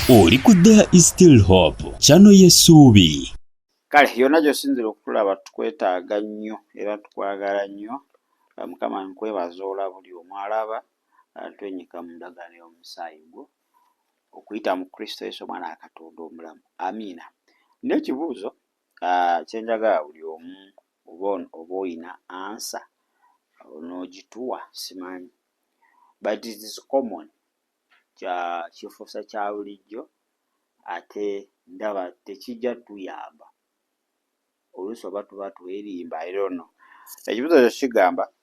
Oli ku There is Still Hope, channel y'essuubi. Kale yonna gy'osinzira okutulaba, tukwetaaga nnyo era tukwagala nnyo. Mukama, nkwebaza olwa buli omu alaba. Twenyika mu ndagaano y'omusaayi gwo okuyita mu Kristo Yesu, omwana wa Katonda omulamu. Amiina. N'ekibuuzo kyenjagala buli omu, oba oyina answer onoogituwa, simanyi, but it is common, kya kifuusa kya bulijjo, ate ndaba tekijja tuyamba oluusi oba tuba twerimba. I don't know. Ekibuuzo ekyo kigamba,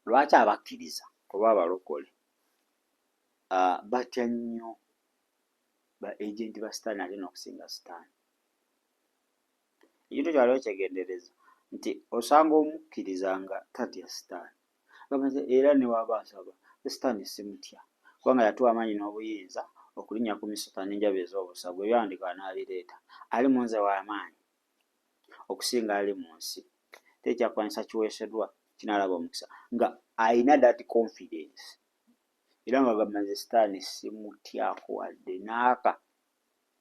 lwaki abakkiriza oba abalokole batya nnyo ba agent ba Sitaani ate n'okusinga Sitaani? Ekintu ekyo waliwo kyegendereza nti osanga omukkiriza nga tatya Sitaani, era ne waba asaba, "Sitaani simutya kubanga yatuwa amaanyi n'obuyinza okulinnya ku misota n'enjaba ez'obusa." Bwe byawandiikibwa n'abireeta, ali mu nze w'amaanyi okusinga ali mu nsi, tekyakulwanyisa kiweeseddwa kinaalaba omukisa, nga ayina that confidence era nga agamba, "Nze Sitaani simutyako wadde naaka."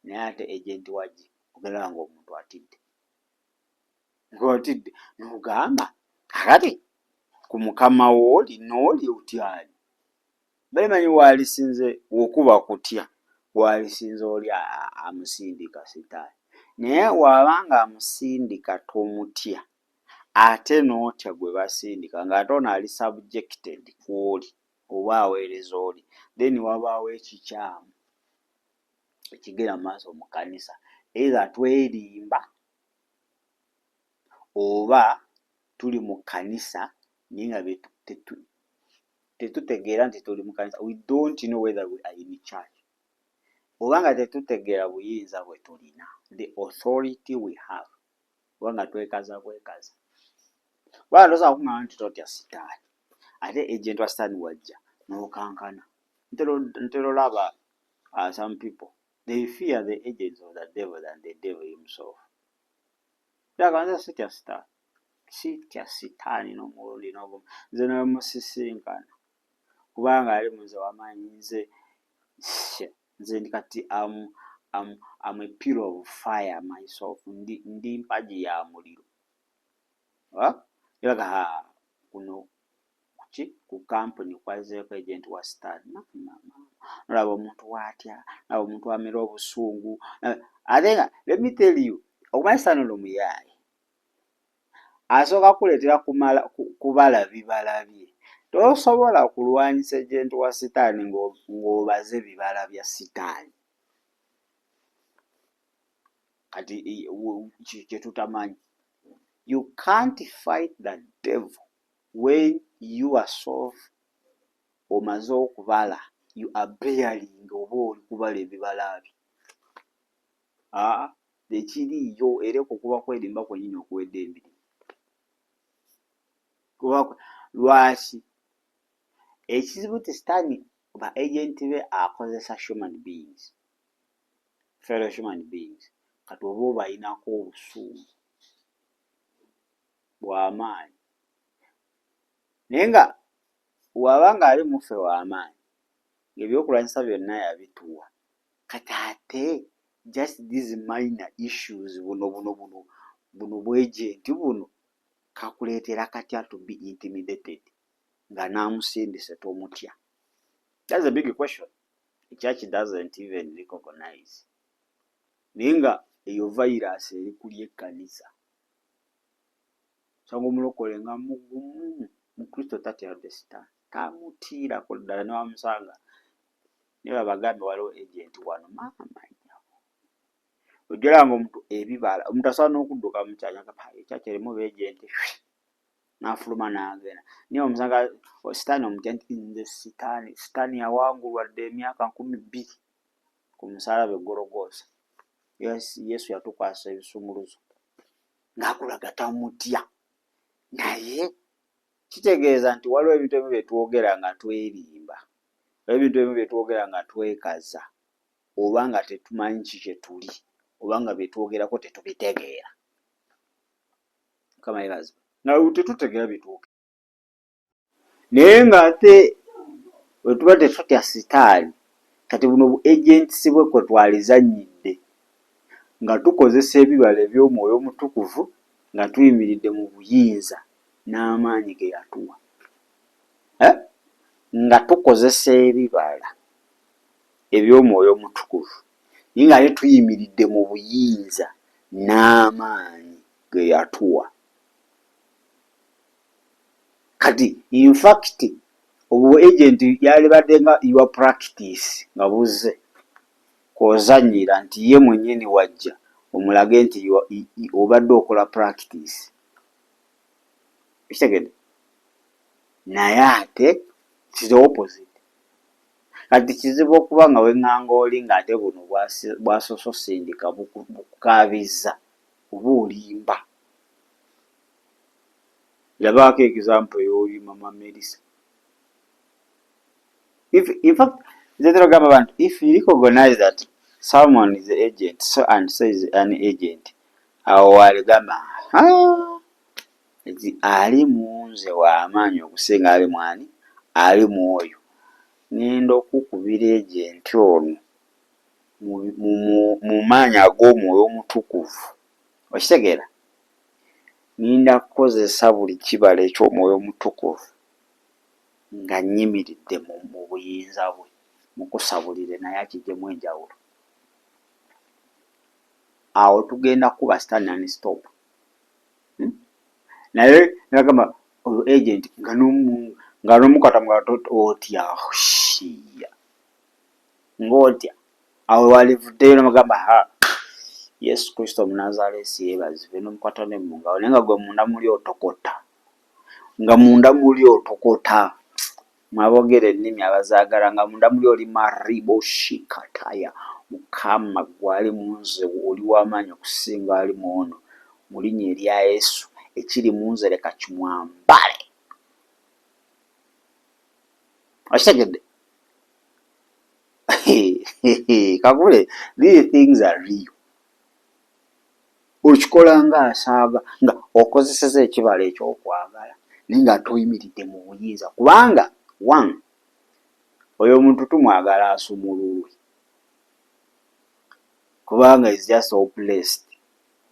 Naye ate agent wagi ogenda nga omuntu atidde, ng'otidde n'ogamba, "Kakati ku mukama wooli n'oli otyali?" Balimanyi waalisinze okuba kutya, waalisinze oli amusindika Sitaani. Naye waabanga amusindika tomutya, ate n'otya gwe basindika, ng'ate ono ali subjected ku oli oba aweereza oli, then wabaawo ekikyamu ekigenda mu maaso mu kkanisa. Either twerimba oba tuli mu kkanisa naye nga tetutegeera nti tuli mu kkanisa. We don't know whether we are in church, oba nga tetutegeera buyinza bwe tulina, the authority we have, oba nga twekaza bwekaza. Kubanga tosobola kuŋŋamba nti totya Sitaani, ate agent wa Sitaani wajja n'okankana. Ntera olaba some people, they fear the agents of the devil than the devil himself. Nze sitya Sitaani, sitya Sitaani n'omulundi n'ogumu. Nze nemusisinkana, kubanga ali munze wamaanyi. Nze ndi kati am a pillar of fire myself. Ndi mpagi ya muliro. Eraga kuno kuki ku kampuni kwazzeeko agent wa Sitaani. Nolaba omuntu waatya, nolaba omuntu amera obusungu. Ate nga, let me tell you, okumanya Sitaani ono muyaaye, asooka kuleetera kumala kubala bibala bye. Tosobola kulwanyisa agent wa Sitaani ng'obaze bibala bya Sitaani. Kati kyetutamanyi, you can't fight the devil when you are self omaze okubala, you are bearing oba oli kubala ebibala bye. Aa, tekiriiyo. Era okwo kuba kwerimba kwennyini okuwedde emirimu. Lwaki ekizibu ti Sitaani ba agent be akozesa human beings, fellow human beings. Kati oba obayinako obusungu bw'amaanyi, naye nga waba nga ali muffe w'amaanyi, ng'ebyokulwanyisa byonna yabituwa, kati ate just these minor issues, buno buno buno buno bw agent buno, kakuleetera katya to be intimidated nga n'amusindise tomutya? That's a big question the church doesn't even recognize. Naye nga eyo virus eri kulya ekkanisa. Osanga omulokole nga mugumu mu Kristo, tatya yadde Sitaani, tamutiirako ddala newamusanga. Naye babagambe waliwo agent wano, maama nnyabo, ojja olaba nga omuntu ebibala, omuntu asobola n'okudduka mu kyanya, ekyaki erimu ba agent, n'afuluma n'agenda. Naye omusanga Sitaani omutya nti, "Nze Sitaani, Sitaani yawangulwa dda emyaka 2000 ku musaalaba e Gologoosa. Yesu yatukwasa ebisumuluzo," ng'akulaga tamutya. Naye kitegeeza nti waliwo ebintu ebimu bye twogera nga twerimba, waliwo ebintu ebimu bye twogera nga twekaza, oba nga tetumanyi ki kye tuli, oba nga bye twogerako tetubitegeera. Mukama yeebazibwe, nga tetutegeera bye twogera. Naye ng'ate bwe tuba tetutya Sitaani, Kati buno bu agents bwe kwe twalizannyidde nga tukozesa ebibala eby'Omwoyo Omutukuvu nga tuyimiridde mu buyinza n'amaanyi ge yatuwa. Eh? Nga tukozesa ebibala eby'Omwoyo Omutukuvu naye nga ate tuyimiridde mu buyinza n'amaanyi ge yatuwa. Kati in fact obwo agent yalibadde nga your practice nga buzze kw'ozannyira nti ye mwennyini wajja omulage nti obadde okola practice. Okitegedde? Naye ate it's the opposite. Kati kizibu okuba nga weŋŋanga oli ng'ate buno bw'asoose osindika bukukaabizza oba olimba. Labaako example ey'oli Mama Melissa. If, in fact, nze ntera okugamba abantu if you recognize that someone is the agent, so and so is an agent, awo waligamba nti ali mu nze w'amaanyi okusinga ali mwani ali mu oyo. Ŋŋenda okukubira agent ono mu maanyi ag'Omwoyo Omutukuvu. Okitegeera? Ŋŋenda kukozesa buli kibala eky'Omwoyo Omutukuvu nga nnyimiridde mu buyinza bwe mukusabulire naye akiggyemu enjawulo. Awo tugenda kukuba stand and stop. Hmm? Naye nagamba oyo agent nga n'omukwata mu ngalo otya shiya ng'otya awo walivuddeyo n'omugamba ha Yesu Kristo Omunazaalesi yeebazibwe n'omukwata ne mu ngalo naye nga gwe munda muli otokota nga munda muli otokota mwabogera ennimi abazaagala nga munda muli oli maribo shikataya Mukama gwali mu nze oli w'amaanyi okusinga ali mu ono mu linnya erya Yesu ekiri mu nze leka kimwambale. Okitegedde? Kakule, these things are real. Okikola nga asaaga nga okozeseza ekibala eky'okwagala naye nga toyimiridde mu buyinza kubanga one oyo omuntu tumwagala asumululwe kubanga is just oppressed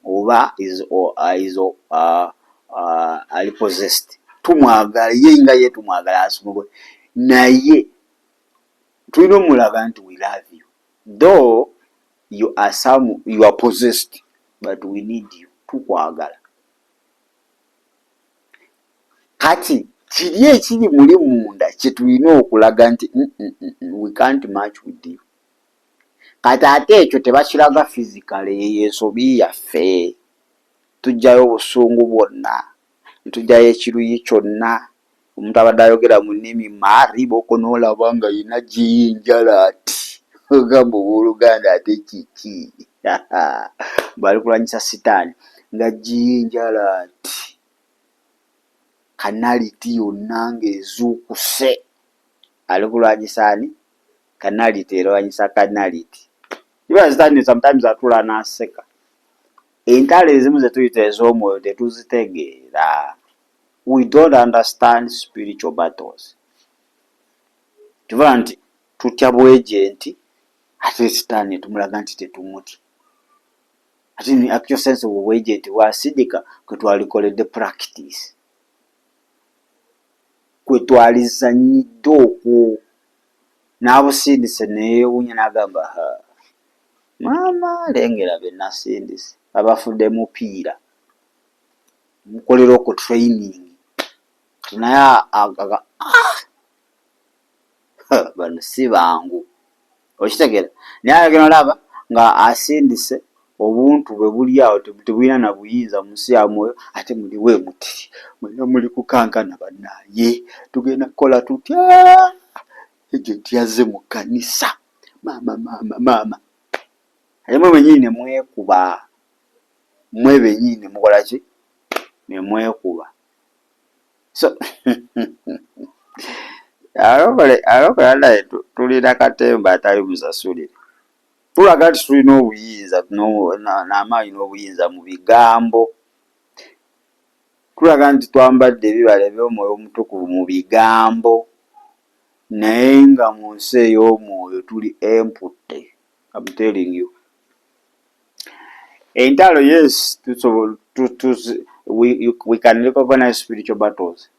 oba is, is ali possessed. Tumwagala ye nga ye tumwagala asumululwe naye tulina omulaga nti we love you though you are some you are possessed but we need you, tukwagala. Kati kiri ekiri muli munda kye tulina okulaga nti we can't match with you. Kati ate ekyo tebakiraga physically, eyo ensobi yaffe. Tuggyayo obusungu bwonna, ne tuggyayo ekiruyi kyonna. Omuntu abadde ayogera mu nnimi maariboko n'olaba nga yenna aggyeyo enjala ati ogamba owooluganda ate kiki mbu ali kulwanyisa sitaani ng'aggyeyo enjala ati kanaliti yonna ng'ezuukuse ali kulwanyisa ani? Kanaliti erwanyisa kanaliti. Kiba sitaani sometimes atuula n'aseka. Entalo ezimu ze tuyita ez'omwoyo tetuzitegeera. We don't understand spiritual battles. Tuba nti tutya bwegenti ate sitaani ne tumulaga nti tetumutya. Ate in actual sense obwo bwegenti bw'asidika kwe twalikoledde practice. Kwe twalizannyidde okwo. N'abusindise ne yeewuunya n'agamba ha maama lengera be nasindise babafudde mupiira. Mukolera okwo training. Naye aga ah! Bano si bangu. Okitegeera? Naye agenda olaba nga asindise obuntu bwe buli awo tebulina na buyinza mu nsi ya mwoyo ate muli we muti mwenna muli kukankana bannaaye tugenda kukola tutya agent yazze mu kkanisa maama maama maama ate mwe bennyini ne mwekuba mwe bennyini ne mukola ki ne mwekuba. So alokole alokole anaye tulina katemba atali musasulire. Tulaga nti tulina obuyinza n'amaanyi n'obuyinza mu bigambo. Tulaga nti twambadde ebibala eby'Omwoyo Omutukuvu mu bigambo. Naye nga mu nsi ey'omwoyo tuli empty. I'm telling you, entalo, yes, we can recognize spiritual battles.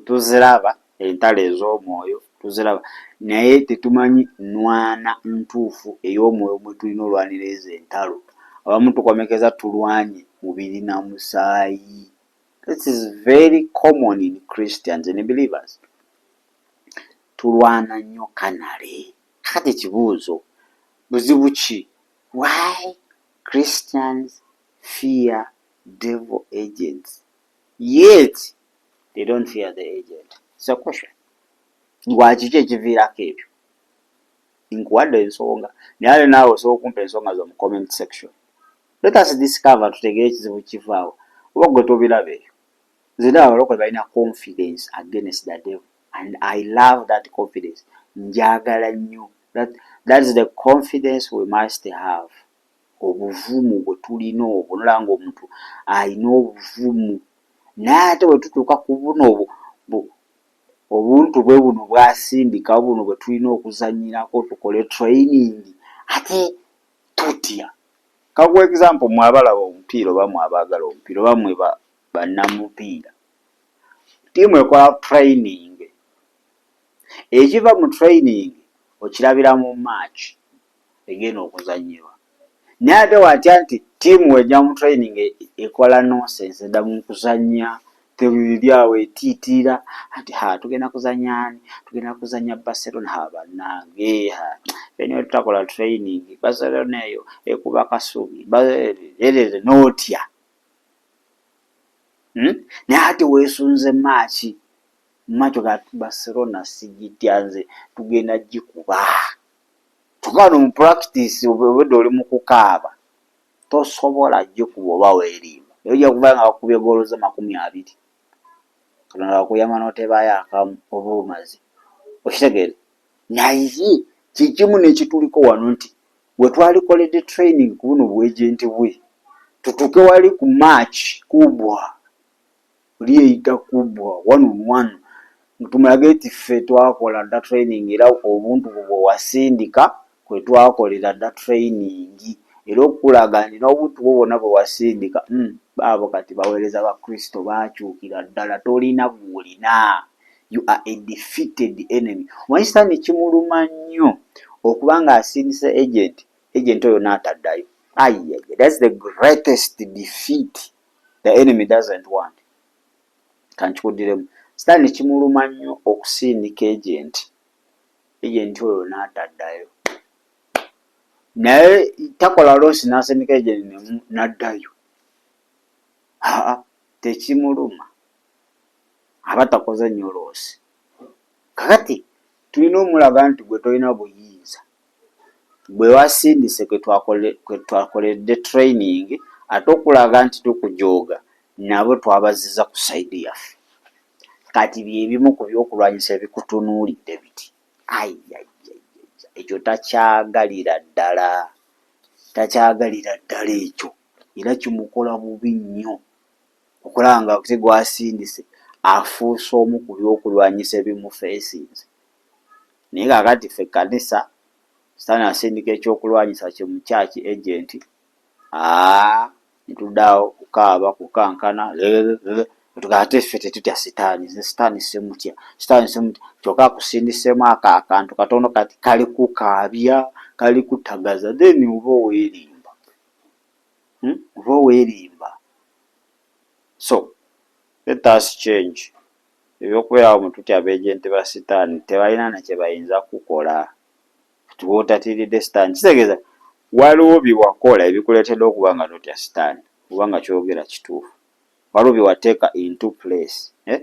Tuziraba entalo ez'omwoyo, tuziraba, naye tetumanyi nwana ntuufu ey'omwoyo mwe tulina olwanira ezo entalo. Abamu tukomekeza tulwanye mubiri na musaayi. This is very common in Christians and believers. Tulwana nnyo carnally. Kakati ekibuuzo, buzibu ki? Why Christians fear devil agents, yet they don't fear the agent? It's a question. Lwaki? Ki ekiviirako ebyo? Nkuwadde ensonga, naye ate naawe osobola okumpa ensonga zo mu comment section. Let us discover, tutegere ekizibu kivaawo. Oba gwe tobiraba eyo? Nze ndaba abalokole balina confidence against the devil, and I love that confidence. Njagala nnyo. That is the confidence we must have, obuvumu bwe tulina obwo. Nolaba nga omuntu alina obuvumu, naye ate bwe tutuuka ku buno obuntu bwe buno bwasindika, buno bwe tulina okuzanyirako, tukole training, ate tutya. Kakuwa example, mwe abalaba omupiira, oba mwe abaagala omupiira, oba mwe bannamupiira, ttiimu ekola training. Ekiva mu training okirabira mu match egenda okuzanyibwa. Naye ate watya nti ttiimu wejja mu training ekola nonsense, edda mu kuzannya teriri awo etiitiira ati, "Ha, tugenda kuzanya ani? Tugenda kuzanya Barcelona. Ha, bannange, ha, fenna tutakola training, Barcelona eyo ekuba kasubi erere." N'otya, Naye ate weesunze match. Match ga Barcelona sigitya nze, tugenda gikuba. Kyokka wano mu practice obwedda oli mu kukaaba, tosobola gikuba oba weerimba. Naye ojja kuva nga bakubye goolo zo 20, Katonda akuyamba n'oteebaayo akamu oba omaze. Okitegeera? Naye kikimu n'ekituliko wano nti we twalikoledde training ku buno bu agent bwe, tutuuke wali ku match kubwa oli eyita kubwa one on one, tumulage nti ffe twakola dda training, era obuntu bwe bwe wasindika kwe twakolera dda training, era okulaga nti n'obuntu bwo bwonna bwe wasindika, baabo kati baweereza ba Kristo, baakyukira ddala, tolina gw'olina. You are a defeated enemy. Omanyi Sitaani kimuluma nnyo okuba ng'asindise agent, agent oyo n'ataddayo. Ayaya, that's the greatest defeat the enemy doesn't want. Kankikuddiremu, Sitaani kimuluma nnyo okusindika agent, agent oyo n'ataddayo. Naye takola loss n'asindika agent n'addayo, aa, tekimuluma, aba takoze nnyo loss. Kakati tulina omulaga nti gwe tolina buyinza, bwe wasindise kwe twakoledde training, ate okulaga nti tukujooga, nabo twabaziza ku side yaffe. Kati byebimu ku byokulwanyisa ebikutunuulidde biti. Ayayaya, ekyo takyagalira ddala, takyagalira ddala ekyo, era kimukola bubi nnyo okulaba nga te gwasindise afuuse omu ku byokulwanyisa ebimufeesinze. Naye kaakati ffe ekkanisa, Sitaani asindika ekyokulwanyisa kye mu kyaki, agent, aa, netudde awo kukaaba, kukankana, ate ffe tetutya Sitaani. Nze Sitaani simutya, Sitaani simutya. Kyokka akusindiseemu ako akantu katono kati kali kukaabya, kali kutagaza, then oba oweerimba, Oba oweerimba. So let us change ebyokubeerawo mwe tutya aba agent ba Sitaani. Tebalina na kye bayinza kukola. Bw'otatiiridde Sitaani, kitegeeza waliwo bye wakola ebikuleetedde okuba nga totya Sitaani. Oba nga kyogera kituufu, waliwo bye wateeka into place, eh?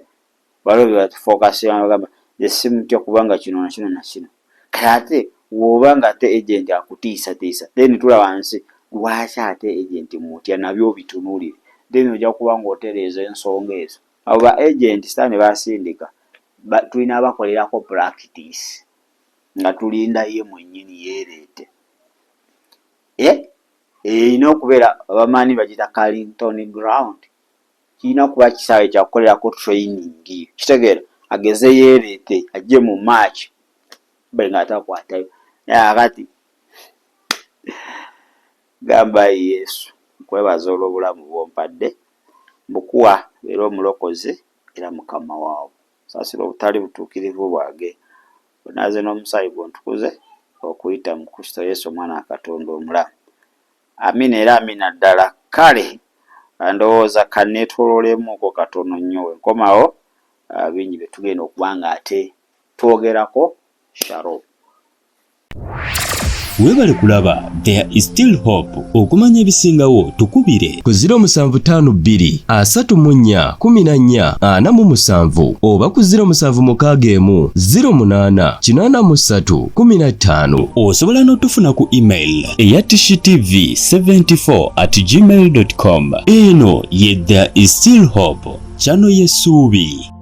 Waliwo bye wafokasinga, ogamba nze simutya kubanga kino na kino na kino. Kati ate bw'oba nga ate agent akutiisatiisa, then tula wansi, lwaki ate agent mutya? Nabyo obitunuulire, then ojja kuba ng'otereeza ensonga ezo. Abo ba agent Sitaani basindika, tulina bakolerako practice nga tulinda ye mwennyini yeereete. Eh? Erina okubeera, abamanyi bagiyita Carrington ground, kirina kuba kisaawe kyakukolerako training. Kitegeera ageze yeereete, ajje mu match. Bwe nga takwatayo. Naye akati gamba Yesu, nkwebaza olw'obulamu bw'ompadde, mbukuwa era omulokozi era mukama waabwo. Saasira obutali butuukirivu bwange, onaaze n'omusaayi gwo ontukuze okuyita mu Kristo Yesu omwana wa Katonda omulamu. Amina era amina ddala. Kale ndowooza kanneetooloolemuuko katono nnyo we nkomawo bingi bye tugenda okuba nga ate twogerako. Shalom. Webale kulaba There is still hope. Okumanya ebisingawo tukubire ku 0752 34 14 47 oba ku 0761 08 83 15. Osobola n'otufuna ku email eya tishitv74 at gmail.com. Eno ye There is still hope, channel y'essuubi.